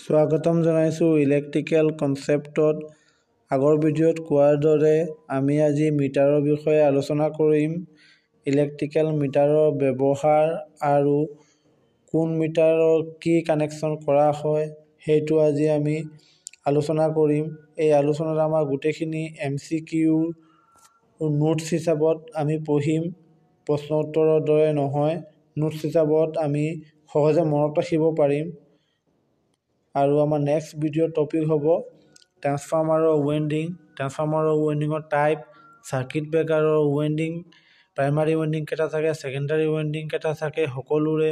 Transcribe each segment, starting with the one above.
স্বাগতম জনাইছোঁ ইলেক্ট্ৰিকেল কনচেপ্টত। আগৰ ভিডিঅ'ত কোৱাৰ দৰে আমি আজি মিটাৰৰ বিষয়ে আলোচনা কৰিম। ইলেক্ট্ৰিকেল মিটাৰৰ ব্যৱহাৰ আৰু কোন মিটাৰৰ কি কানেকশ্যন কৰা হয়, সেইটো আজি আমি আলোচনা কৰিম। এই আলোচনাত আমাৰ গোটেইখিনি এমচিকিউৰ নোটছ হিচাপত আমি পঢ়িম। প্ৰশ্ন উত্তৰৰ দৰে নহয়, নোটছ হিচাপত আমি সহজে মনত ৰাখিব পাৰিম। আৰু আমাৰ নেক্সট ভিডিঅ'ৰ টপিক হ'ব ট্ৰেন্সফাৰ্মাৰৰ ৱেণ্ডিং, ট্ৰেন্সফাৰ্মাৰৰ ৱেণ্ডিঙৰ টাইপ, চাৰ্কিট ব্ৰেকাৰৰ ৱেণ্ডিং, প্ৰাইমাৰী ৱেণ্ডিং কেইটা থাকে, ছেকেণ্ডাৰী ৱেণ্ডিং কেইটা থাকে, সকলোৰে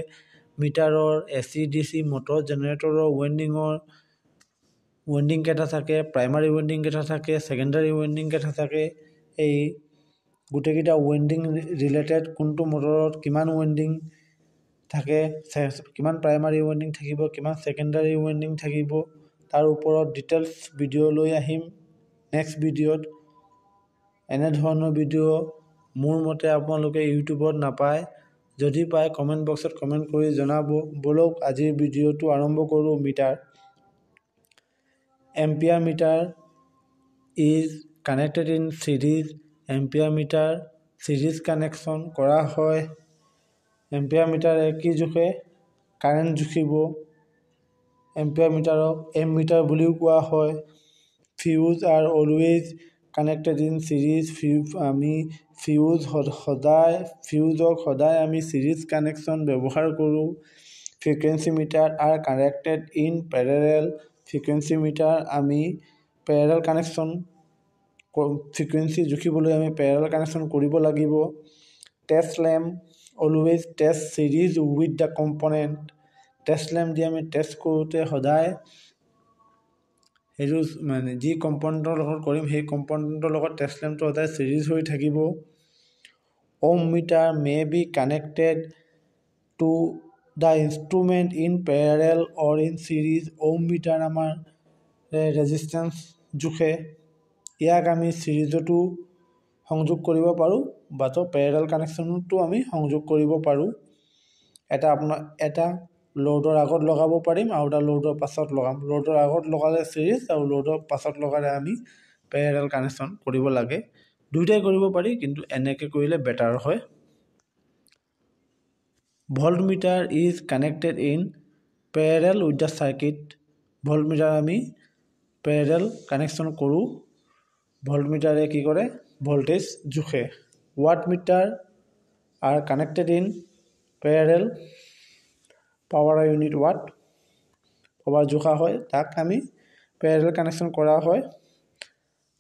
মিটাৰৰ, এচি, ডিচি, মটৰ, জেনেৰেটৰৰ ৱেণ্ডিঙৰ ৱেণ্ডিং কেইটা থাকে, প্ৰাইমাৰী ৱেণ্ডিং কেইটা থাকে, ছেকেণ্ডাৰী ৱেণ্ডিং কেইটা থাকে, এই গোটেইকেইটা ৱেণ্ডিং ৰিলেটেড, কোনটো মটৰত কিমান ৱেণ্ডিং থাকে, কিমান প্ৰাইমাৰী ৱেণ্ডিং থাকিব, কিমান ছেকেণ্ডাৰী ৱেণ্ডিং থাকিব, তাৰ ওপৰত ডিটেইলছ ভিডিঅ' লৈ আহিম নেক্সট ভিডিঅ'ত। এনেধৰণৰ ভিডিঅ' মোৰ মতে আপোনালোকে ইউটিউবত নাপায়। যদি পায়, কমেণ্ট বক্সত কমেণ্ট কৰি জনাব। ব'লক, আজিৰ ভিডিঅ'টো আৰম্ভ কৰোঁ। Meter, ampere meter is connected in series. Ampere meter series connection কৰা হয়। এম্পিয়াৰ মিটাৰে কি জোখে? কাৰেণ্ট জুখিব। এম্পিয়াৰ মিটাৰক এম মিটাৰ বুলিও কোৱা হয়। Fuse are always connected in series. আমি ফিউজ সদায় ফিউজক সদায় আমি চিৰিজ কানেকশ্যন ব্যৱহাৰ কৰোঁ। Frequency meter are connected in parallel. Frequency meter আমি পেৰেলেল কানেকশ্যন, ফ্ৰিকুৱেঞ্চি জুখিবলৈ আমি পেৰেলেল কানেকশ্যন কৰিব লাগিব। Test lamp always test series with the component. Test lamp দি আমি টেষ্ট কৰোঁতে সদায় সেইটো মানে যি কম্পনেণ্টৰ লগত কৰিম, সেই কম্পনেণ্টৰ লগত টেষ্ট লেম্পটো সদায় চিৰিজ হৈ থাকিব। Ohm meter may be connected to the instrument in parallel or in series. Ohm meter আমাৰ ৰেজিষ্টেঞ্চ জোখে। ইয়াক আমি চিৰিজতো সংযোগ কৰিব পাৰোঁ বা তো পেৰেলেল কানেকশ্যনতো আমি সংযোগ কৰিব পাৰোঁ। এটা আপোনাৰ এটা ল'ডৰ আগত লগাব পাৰিম আৰু এটা ল'ডৰ পাছত লগাম। ল'ডৰ আগত লগালে চিৰিজ আৰু ল'ডৰ পাছত লগালে আমি পেৰেলেল কানেকশ্যন কৰিব লাগে। দুয়োটাই কৰিব পাৰি, কিন্তু এনেকৈ কৰিলে বেটাৰ হয়। Volt meter is connected in parallel with the circuit. Volt meter আমি পেৰেলেল কানেকশ্যন কৰোঁ। ভল্ট মিটাৰে কি কৰে? Voltage জোখে। Watt meter are connected in parallel. Power unit watt, power জোখা হয়, তাক আমি পেৰেলেল কানেকশ্যন কৰা হয়।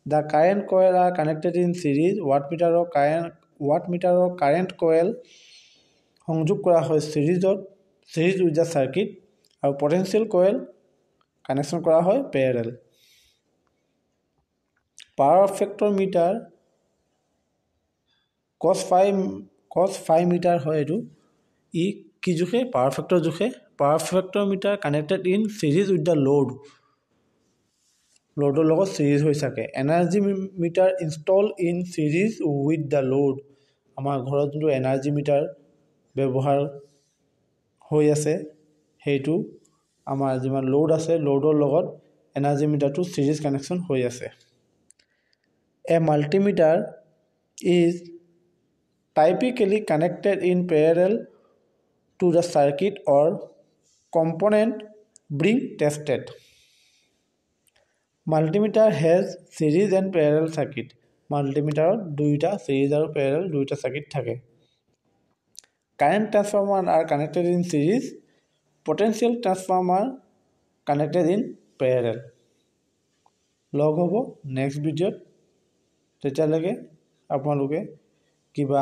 The current coil are connected in series. Watt মিটাৰৰ কাৰেণ্ট কইল সংযোগ কৰা হয় চিৰিজত, চিৰিজ উইথ the circuit, আৰু পটেঞ্চিয়েল কইল কানেকশ্যন কৰা হয় parallel. Power factor meter, cos phi meter হয় এইটো। ই কি জোখে? পাৱাৰ ফেক্টৰ জোখে। Power factor meter connected in series with the load. ল'ডৰ লগত চিৰিজ হৈ থাকে। Energy meter install in series with the load. আমাৰ ঘৰত যোনটো এনাৰ্জি মিটাৰ ব্যৱহাৰ হৈ আছে, সেইটো আমাৰ যিমান ল'ড আছে, ল'ডৰ লগত এনাৰ্জি মিটাৰটো চিৰিজ কানেকশ্যন হৈ আছে। A multimeter is typically connected in parallel to the circuit or component being tested. Multimeter has series and parallel circuit. মাল্টিমিটাৰত দুয়োটা চিৰিজ আৰু পেৰেলেল দুয়োটা চাৰ্কিট থাকে। Current transformer are connected in series, potential transformer connected in parallel. লগ হ'ব next ভিডিঅ'ত। তেতিয়ালৈকে আপোনালোকে কিবা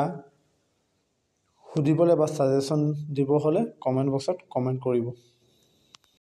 সুধিবলৈ বা ছাজেশ্যন দিব হ'লে কমেণ্ট বক্সত কমেণ্ট কৰিব।